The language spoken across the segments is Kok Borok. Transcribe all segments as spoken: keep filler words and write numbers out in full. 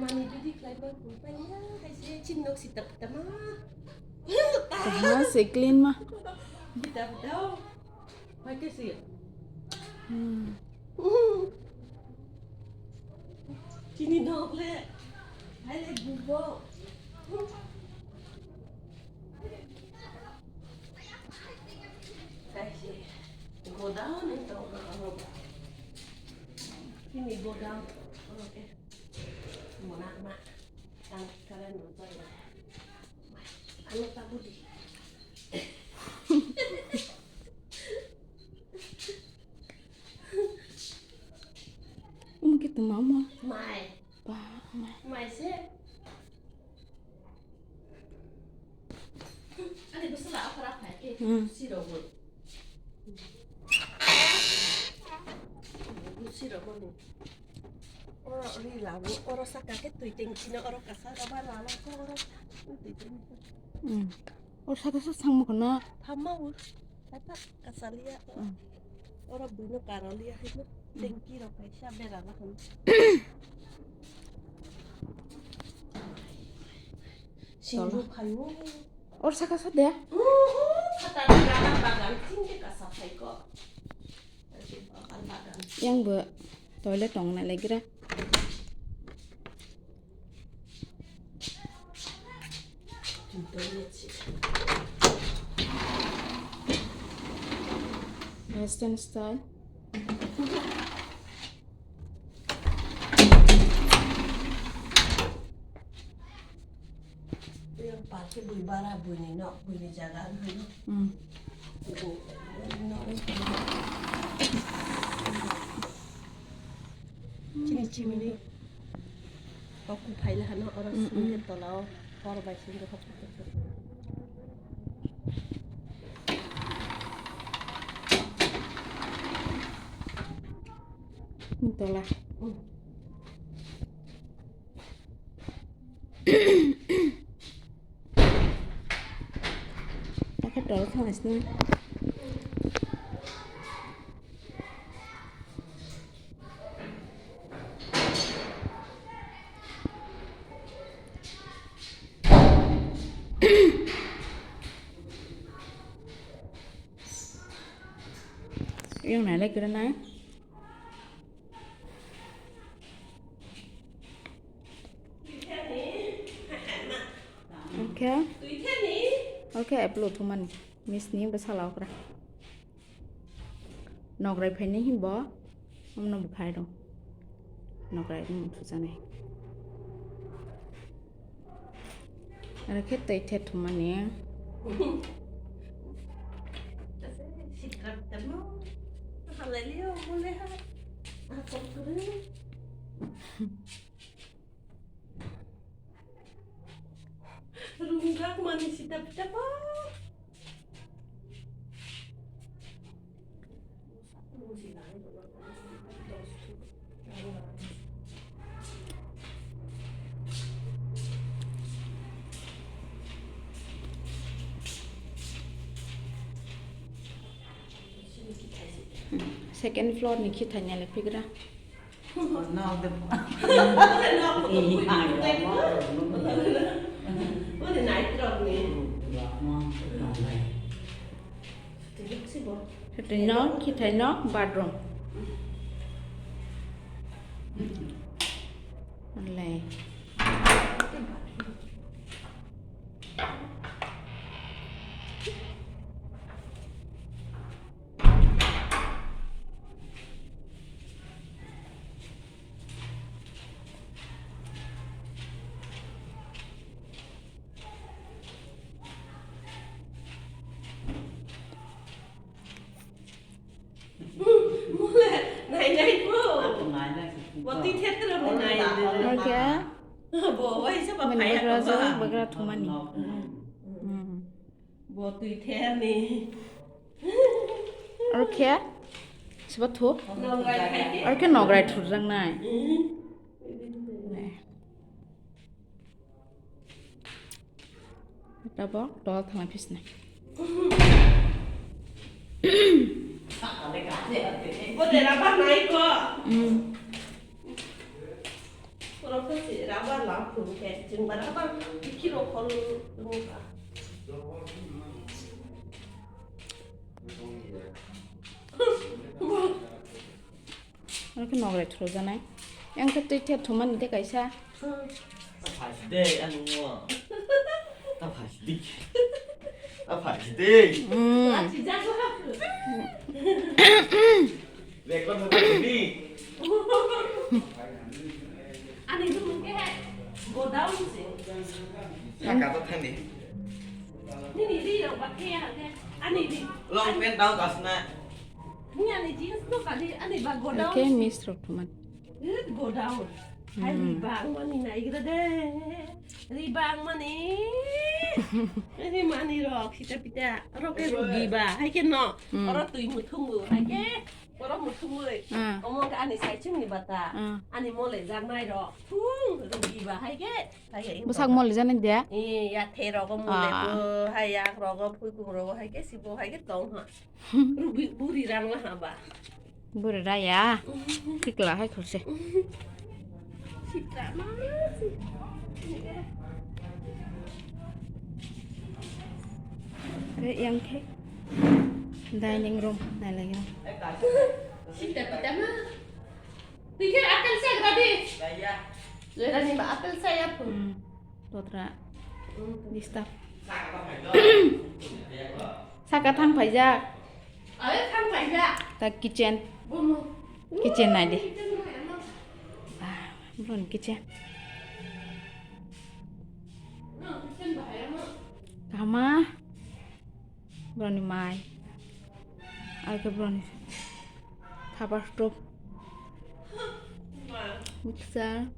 Mani didi khlai ma kung pa ya, hai se chin nok si tap tama. Aha, se clean ma. Kita dau. Hai ke si. Hmm. Chini nok le. Hai le bubo. Hai se. Godown ni to. Ini godown. Oke. Mona ma. Ang kalian nonton ya. Ano tabu di. Omo khe tongma omo. Mai. Ba, mai. Mai se. Ani bwswla aphar aphai khe Hmm. Sirok bo. Sirok bo ni. Oro ri labu, oro saka khe twi tengchino, oro kasa raba lala khe oro twi tengchino. Hmm. Oro saka sa sangmo khna. Thamma o. Tata kasaliya. Hmm. Oro buino karaliya hino. Hmm. Tengki rok kaisa bera la hwn. Singbo phaio. Or saka sa de? Khatani bagan bagan chingke kasa phaiko. Bagan bagan. Yang bo toilet tong na legra. Western style. Yang parke bui bara bui ni nok bui ni jaga ang hai. Hmm. Bui nok ni. Chini chimini. Kok ku phaila hano oro Mm, mm. Sungke tolao hor bai sungke hok. Tola. Mm. Takhe tol thang asni. Yang nai lai kira nai. Okay. Okay, apple uthumani. Miss ni bwsala okra. Nograi phaini himbo. Omno bo phai rw. Nograi ni uthujanai. Aro khe tei the thumani. Sikrak tamo. Hallelujah, mule ha. Akon kuru. Runggak mani sita pita pa. Second floor ni khithaini le phigra. Hwtwino, khithaino, bathroom. Onlai. Mole, nai nai bo. Bo twi thetra bo nai. Oke. Bo wai sa ba Mani phai bagra ko jo, ba. Bagra thumani. Hmm. Bo twi ther ni. Aro khe? Sibo thu? Nograi khai khe. Aro khe nograi thurjak nai. Hmm. Ne. Tabok dol thangna phisnai. Bo dera ba nai ko. Hmm. Abar lam phung khe chwng bara ba bikhi rok khol nungkha. Ano khe nograi throjanai. Yang khe twi thep thumani de kaisa. Ta phai de, ano mo. Ta phai de. Ta phai de. Mm. Record mo ta ni. Ani tu ke hai. Go down se. Saka to thani. Ni ni ri rok ba khe ya ke. Ani ri. Long pant down kasna. Ni ani jeans no kali ani ba go down. Oke, miss rok thuman. Go down. Hai ri bang mani nai gra de. Ri bang mani. Ri mani rok sita pita. Rok ke rugi ba. Hai ke no. Oro tui muthung bu. Hai ke. Oro muthung bu. Omo ke ani sai ching ni bata. Ani mole jang nai rok. Thung rugi ba. Hai ke. Hai ke. Bwsak mole jani de? Eh, ya the rogo mole bo, hai yak rogo, phuikung rogo, hai ke sibo, hai ke tong ha. Rubi, buri rang la ha ba. Buri ra ya. Tikla hai khorse. Sitra ma si. Are yang khe. Dining room, nai lagi. Sitra pita ma. Pikir apel sa gradi. Joy rani ba apel sa ya phu. Hmm. Totra. Disturb. Saka thang phaijak. Ayo thang phaijak. Ta kitchen. Bomo. Kitchen nai de. Kitchen nai ano. Ah, bron kitchen. No, kitchen bahai ano. Kama. Broni mai. Aro khe broni khapar stove. Mixer.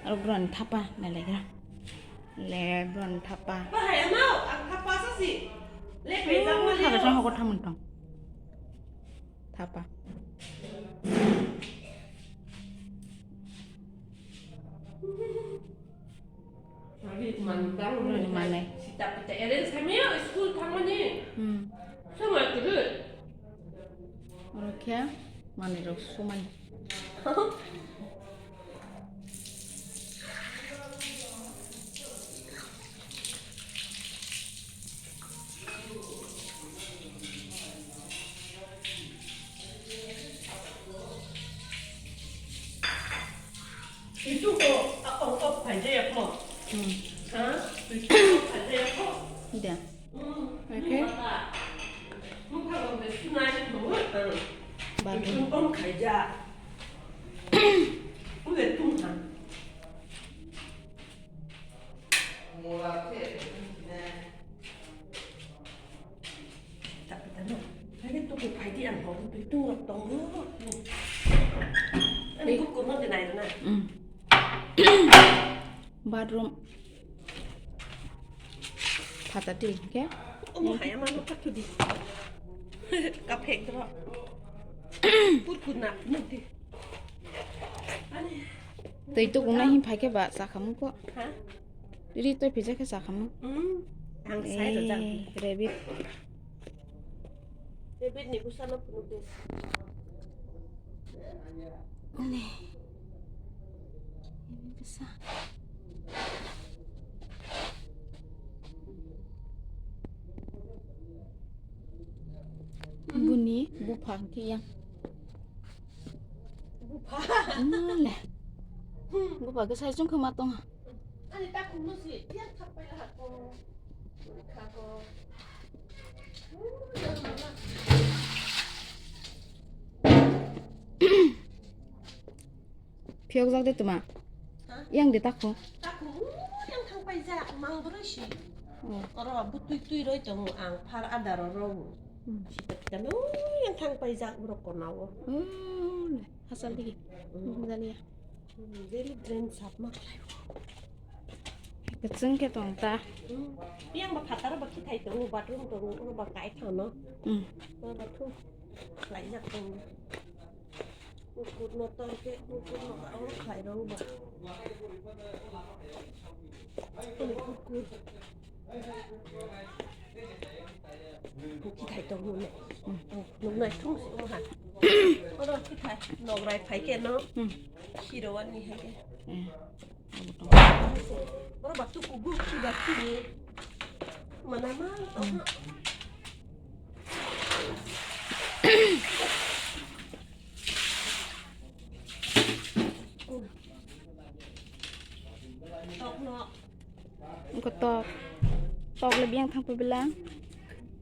Aro broni thapa nailaikha. Le broni thapa. Bahai ano, ang thapa sasi. Le pejak mali. Thapa sa hokor thamung tong. Thapa. Manai. Sita pita arrange khaimaya school thangmani. Hmm. Sama kuru. Oro khe manai rok sumani. Itu ko, a, ong kok phaijaya ko. Hmm. Ha? Itu ko phaijaya ko. Ida. Hmm. Okay. Mukha ko be sunai ko. Bathroom. Itu ko khaija. Ule tung ha. Tapi tano, lagi tu ku phaidi ang kau tu tu tongo. Ani ku kurma dinai na. Hmm. Bathroom. Phatati, okay? Omo hai ama no phatudi. Kaphek dro. Purkuna nudi. Ani. Twi tukungnai hin phaikhe ba chakhamung ko. Ha? Ri twi phijak khe chakhamung. Hmm. Ang sai rojak. Eh, rabbit. Rabbit ni bwsano phunuk de. Ani. Bwsa. Buni bupha hwnkhe yang. Bupha. Hmm, le. Bupha khe sai chwng khe ma tong ha. Ani takhuk no si, yang thak pai la ko. Kha ko. Phiyok jak de tuma. Ha? Yang de takhuk. Takhuk, yang thang pai jak, mang bwrwi si. Oh. Oro butui tui roi tongo ang, phar adaro rw. Hmm. Sita pita no, yang thang pai jak borok konao. Oh, le. Hasal digi. Hmm. Jaliya. Hmm, daily drain sap ma khlai. Kwchwng khe tong ta. Hmm. Yang ba phatar ba khithai tongo, bathroom tongo, oro ba kai thano. Hmm. Ba bathroom khlai jak tongo. Mukur no tor khe, mukur no ka oro khlai rw ba. Mukur. Naithung si wngha. Oro kithai nograi phai khe no. Hmm. Hero ani hai khe. Eh. Oro batu kubu ki batu ni. Mana ma. Hmm. Tok no. Engko tok. Tok le biyang thangpa bela.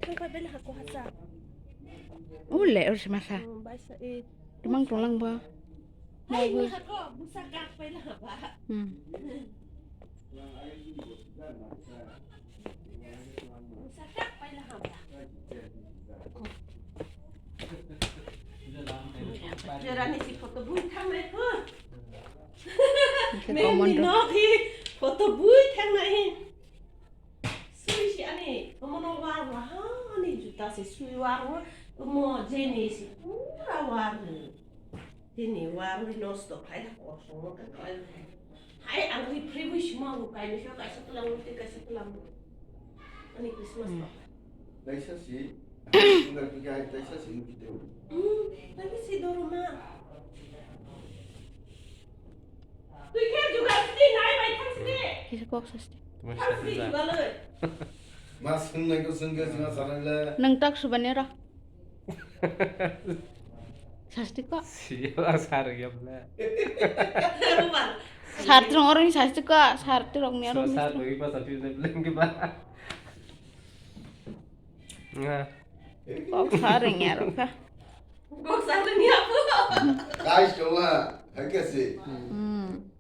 Thangpa bela hako hasa. Ule, ur semasa. Hmm, baisa, eh. Demang tonglang ba. Hai, mau hako, busa kak pai lah ba. Hmm. Busa kak pai lah ba. Jerani si photo bui thangnai ko. Mem ni nok hi photo bui thangnai. Sui si ani omono war wa ha ani juta se sui war wa. Omo jeni si pura war ni. Jeni war ni nosto khai da ko so mo ka khai. Hai ang ri pri bui si mo kai ni so kaisa tulang ri kaisa tulang. Ani Christmas pa. Taisa si, tunggal pika taisa si mukite. Hmm, tapi si doroma. Tui khe jugal sini nai bai thang sini. Kisa kok sasti. Thang sini jugal oi. Mas hwngnai ko sungke sima sanai le. Nang tak subani ra. Sasti ko. Siya sar ya bla. Sar tu orang sasti ko, sar tu orang ni orang. Sar bagi pas api le blank ba. Nga. Kok saring ya, Roka? Kok saring ya, Bu? Guys, coba, hakasi. Hmm.